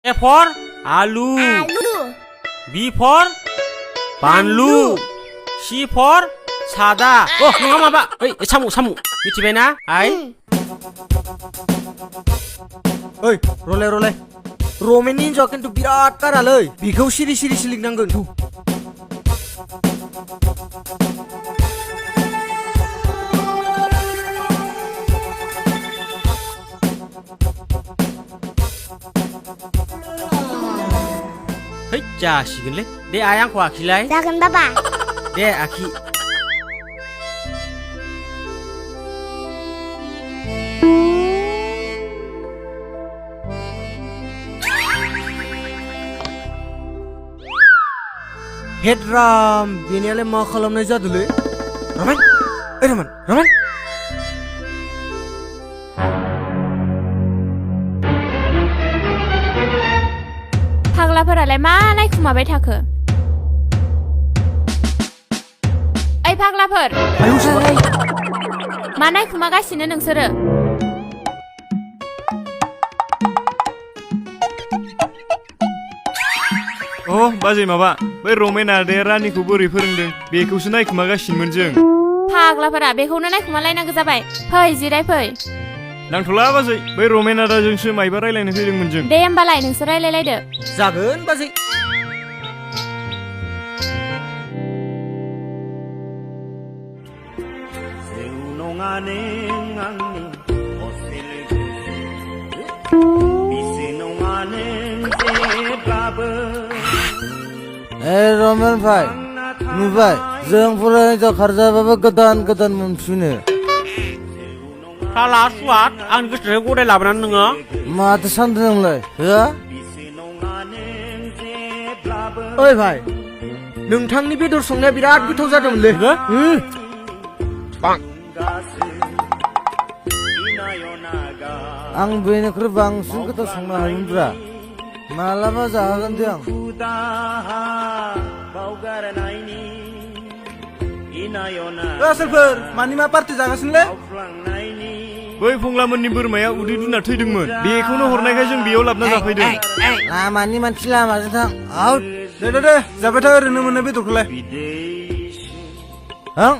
A for आलू B for बानलु C for सादा नङा माबा सामु मिथिबाय ना आइ ओइ रलाय रमेननि हिनजावा खिन्थु बिराद कारालै बिखौ सिरि लिंनांगोन जासिगोनलै दे आइ आंखौ आखिलाय जागोन बाबा दे आखि हेदराम बेनियालाय मा खालामनाय जादोंलै रमान फाग्लाफोरालाय मा नायखुमाबाय थाखो ओइ फाग्लाफोर मा नायखुमागासिनो नोंसोरो बाजै माबा बै रमेन आदाया रानिखौ बोरै फोरोंदों बेखौसो नायखुमागासिनोमोन जों फाग्लाफोरा बेखौनो नायखुमालायनांगौ जाबाय फै जिराय फै नांथ'ला बाजै बै रमेन आदाजोंसो मायबा रायलायनो फैदोंमोन जों दे होमबालाय नोंसोर रायलायलायदो जागोन बाजै रमेन भाई नुबाय जों फरायनाय खारजाबाबो गोदान मोनफिनो साला सुवाद आंनि गोसोआव गदाय लाबोनानै नोङो माथो सानदों नोंलाय हो ओइ भाई नोंथांनि बेदर संनाया बिराद गोथाव जादोंमोनलै आं बेनिख्रुइ बांसिन गोथाव संनो हायोब्रा मालाबा जाहोगोन दे आं सोरफोर मानि मा पार्टि जागासिनोलै बै फंलामोननि बोरमाया उदै दुना थैदोंमोन बेखौनो हरनायखाय जों बेयाव लाबोना जाफैदों लामानि मानसि लामाजों थां आउट दे जाबाय था ओरैनो मोनो बेदरखौलाय हां